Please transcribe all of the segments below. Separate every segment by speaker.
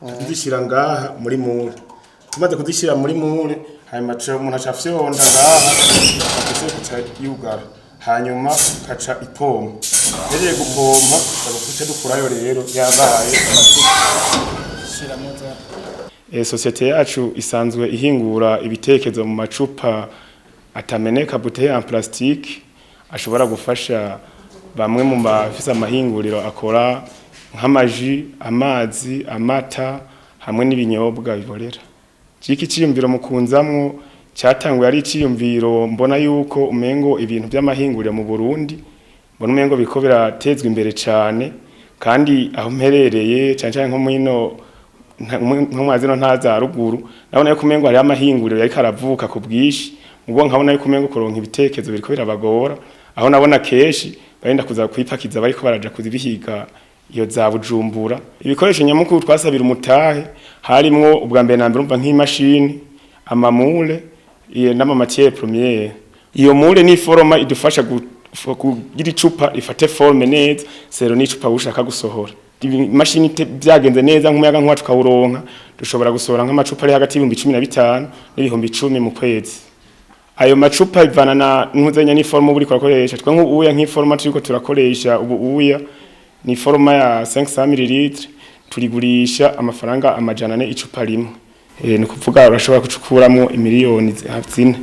Speaker 1: Tuzishyira ngaha muri moule. Tumaze kuzishyira muri moule, hanyuma umuntu aca afyonda ngaha, akase kuca yugara, hanyuma kaca ipompa. Hejeje gupompa, tuca dukurayo rero yabaye
Speaker 2: Shiramo za
Speaker 1: Société yacu isanzwe ihingura ibitekezo mu macupa atameneka, bouteille en plastique, ashobora gufasha bamwe mu bafise amahinguriro akora nk'ama jus, amazi, amata hamwe n'ibinyobwa biborera. Ciki ciyumviro mukunzamwo cyatanguye ari iciyumviro mbona yuko umengo ibintu by'amahinguriro mu Burundi, mbona umengo biriko biratezwa imbere cane, kandi aho mperereye cane cane nko mwino nko mwa zino nta za ruguru, nabona yuko umengo hariho amahinguriro yariko aravuka ku bwinshi, mugo nkabona yuko umengo kuronka ibitekezo biriko birabagora, aho nabona kenshi barenda kuza kwipakiza bariko baraja kuzibihiga iyo za Bujumbura. Ibikoresho nyamukuru twasabira umutahe harimwo ubwa mbere na mbere, umva, nk'imashini, ama moules n'ama matière première. Iyo moule ni forme idufasha kugira icupa ifate forme neza selon n'icupa ushaka gusohora. Imashini byagenze neza, nk'umuyaga nkuba tukawuronka, dushobora gusohora nk'amacupa ari hagati y'15,000 n'10,000 mu kwezi. Ayo macupa ivana na ntuzenya n'i forme uba uriko urakoresha. Twe nk'ubuya, nk'i forme turiko turakoresha ubu uya ni forme ya 500 ml, turigurisha amafaranga 400 icupa rimwe. Ni ukuvuga urashobora kucukuramo imiliyoni 4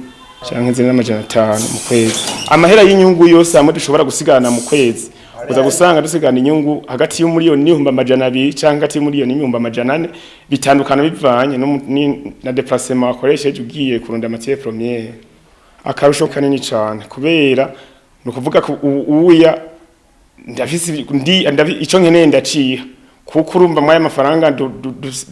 Speaker 1: canke 4,500 mu kwezi. Amahera y'inyungu yose hamwe dushobora gusigarana mu kwezi, uza gusanga dusigana inyungu hagati y'umiliyoni n'200,000 canke hagati y'umiliyoni n'400,000, bitandukana bivanye na déplacement wakoresheje ugiye kurunda matière première. Akarusho kanini cane, kubera ni ukuvuga ko uya ndafise ndi ico nkeneye ndaciha, kuko urumva mwayo mafaranga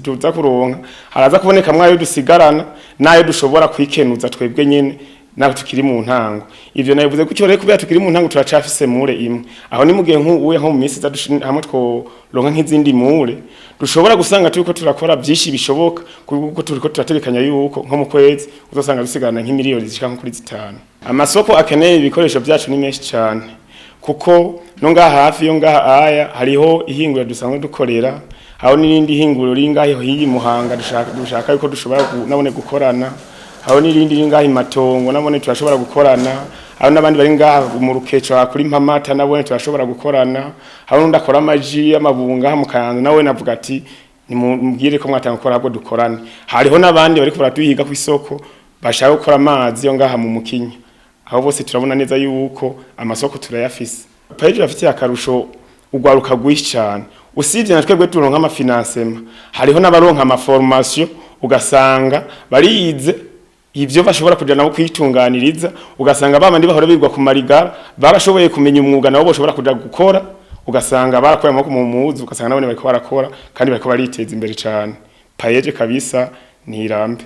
Speaker 1: duza kuronka haraza kuboneka mwayo dusigarana nayo dushobora kwikenuza twebwe nyene naho tukiri mu ntango. Ivyo nabivuze kuko rero kubera tukiri mu ntango, turacafise moule imwe. Aho ni mugihe nk'uye nko mu minsi iza hamwe tworonka nk'izindi moules, dushobora gusanga turiko turakora byinshi bishoboka, kuko turiko turategekanya yuko nko mu kwezi uzosanga dusigarana nk'imiliyoni zishika nko kuri 5. Amasoko akeneye ibikoresho byacu ni menshi cyane, kuko no ngaha hafi yo ngaha aya hariho ihinguriro dusanzwe dukorera, hariho n'irindi hinguriro riri ngaho hiyi Muhanga dushaka yuko dushobora nabone gukorana, hariho n'irindi riri ngaha i Matongo, nabone turashobora gukorana, hariho n'abandi bari ngaha mu Rukeco kuri Mpamata, nabone turashobora gukorana, hariho n'undi akora ama jus y'amabunga mu Kayanza, nawe navuga ati nimubwire ko mwatanga gukora ahubwo dukorane. Hariho n'abandi bariko baraduhiga ku isoko bashaka gukora amazi yo ngaha mu Mukinya. Aho bose turabona neza yuko amasoko turayafise. PAEEJ bafitiye akarusho ugwaruka rwinshi cyane. Usibye na twebwe turonka ama financements, hariho n'abaronka ama formation, ugasanga barize ivyo bashobora kuja nabo kwitunganiriza, ugasanga babandi bahora bigwa ku marigara barashoboye kumenya umwuga nabo boshobora kuja gukora, ugasanga barakuye amaboko mu muzu, ugasanga nabone bariko barakora kandi bariko bariteza imbere cyane. PAEEJ kabisa nirambe.